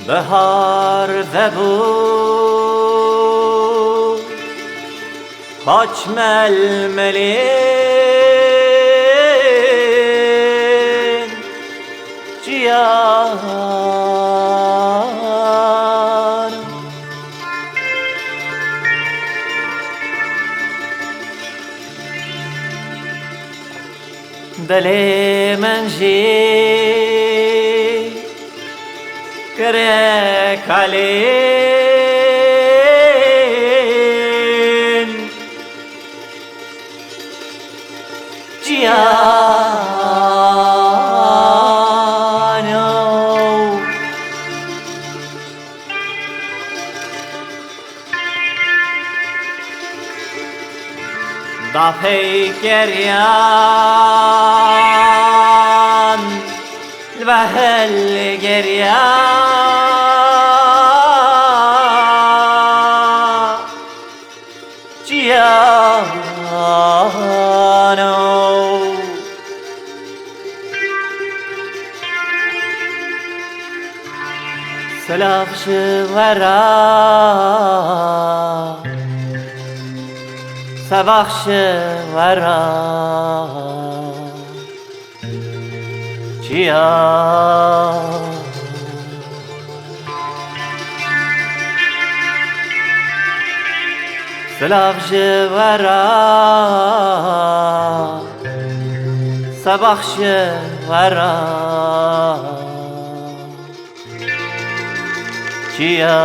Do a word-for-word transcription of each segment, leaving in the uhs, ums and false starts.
Bihar vebû, paç melmelên çiyan. Dilê min jî kire kalên çiyano. Da peykeriyan li behel geriya. Çiyano. Silav ji we re, sebax ji we re. Çiya. Silav ji we re, sebax ji we re. Çiya.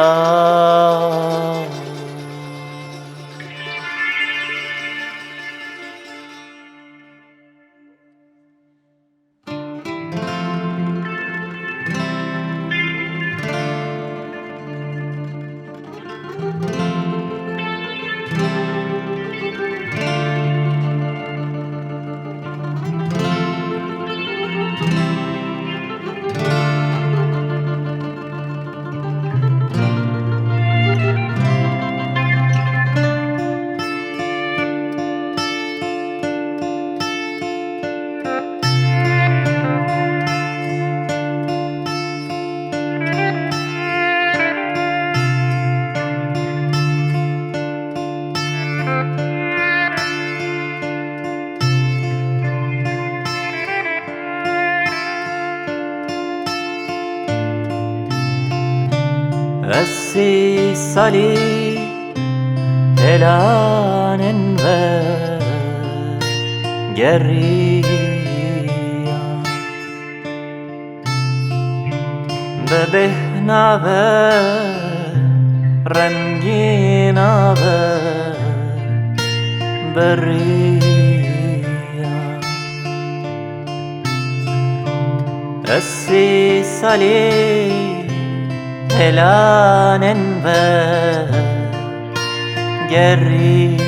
Ez sî salî hêlanên ve geriyam. Bi bêhna ve, rengîna ve beriya. Ez sî salî Helalên ve geriya.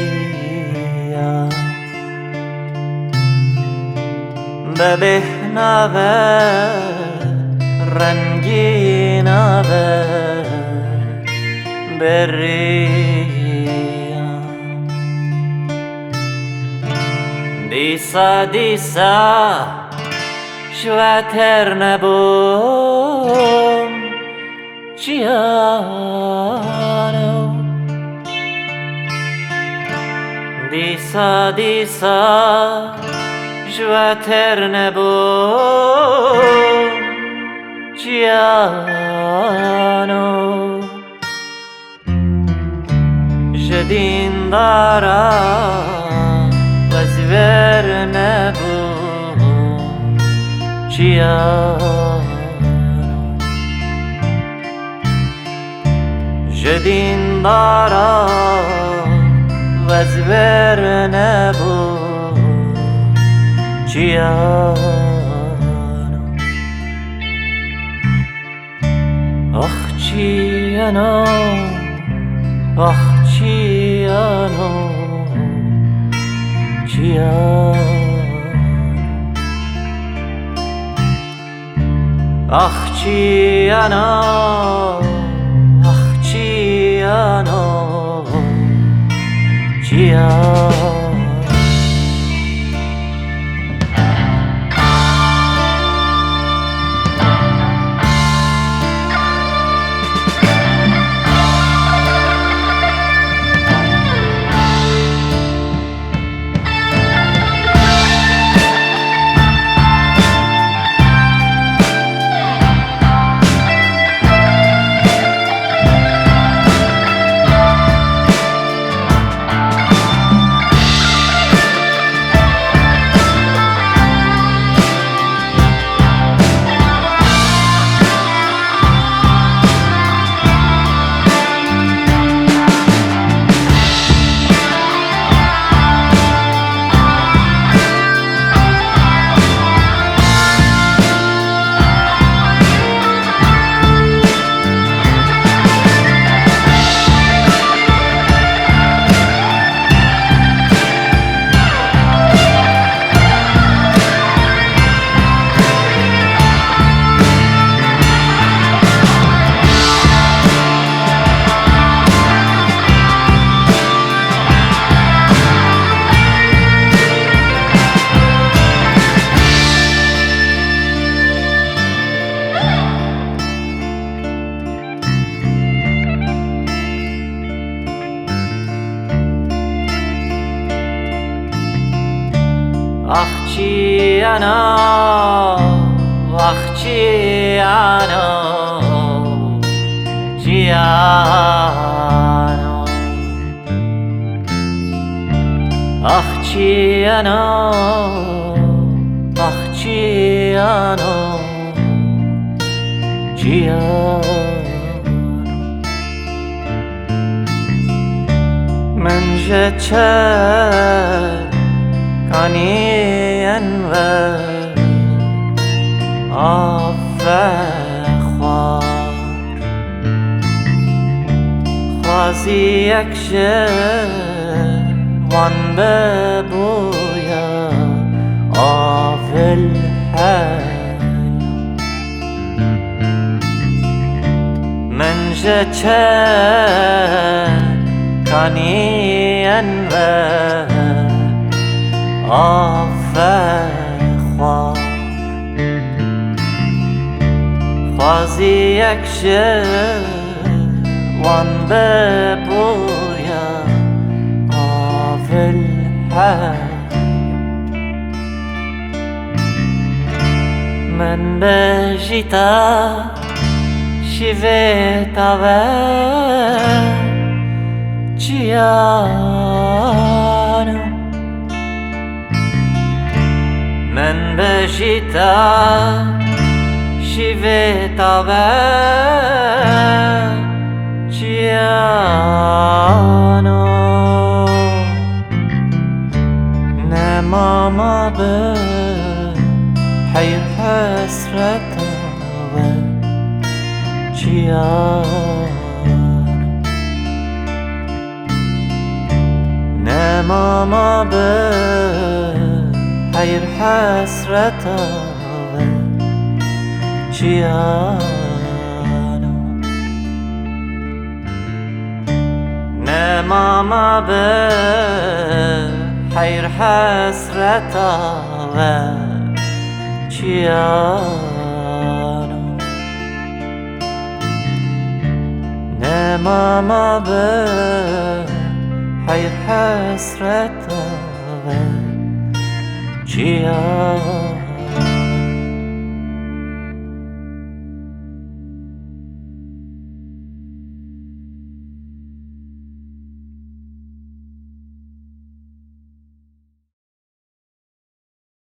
Be bêhna ve, rengîna ve beriya. Dîsa, dîsa ji we têr nebûm. Çiyano. Dîsa, dîsa ji we têr nebûm. Çiyano. Ji dîndara we zêr nebûm. Çiyano. Ji dîndara we zêr nebûm. Çiyano. Ax çiyano, ax çiyano, çiyano. Ax çiyano, ax çiyano, çiyano. Ax çiyano, ax çiyano, çiyano. Ax çiyano, ax çiyano, çiyano. Min ji çekaniyên we av vexwar. Xwazî yek ji wan bibûya avil hey. Min ji çekaniyên we av vexwar. Xwazî yek ji wan bibûya avil hey. Min bijîta şîvê tave çiyano. Min bijîta şîvê tave çiyano. Nema ma bi heyr hesreta we çiya. Nema ma bi heyr hesreta ve çiyano. Nema ma bi heyr hesreta ve çiyano. Nema ma bi heyr hesreta ve çiyano.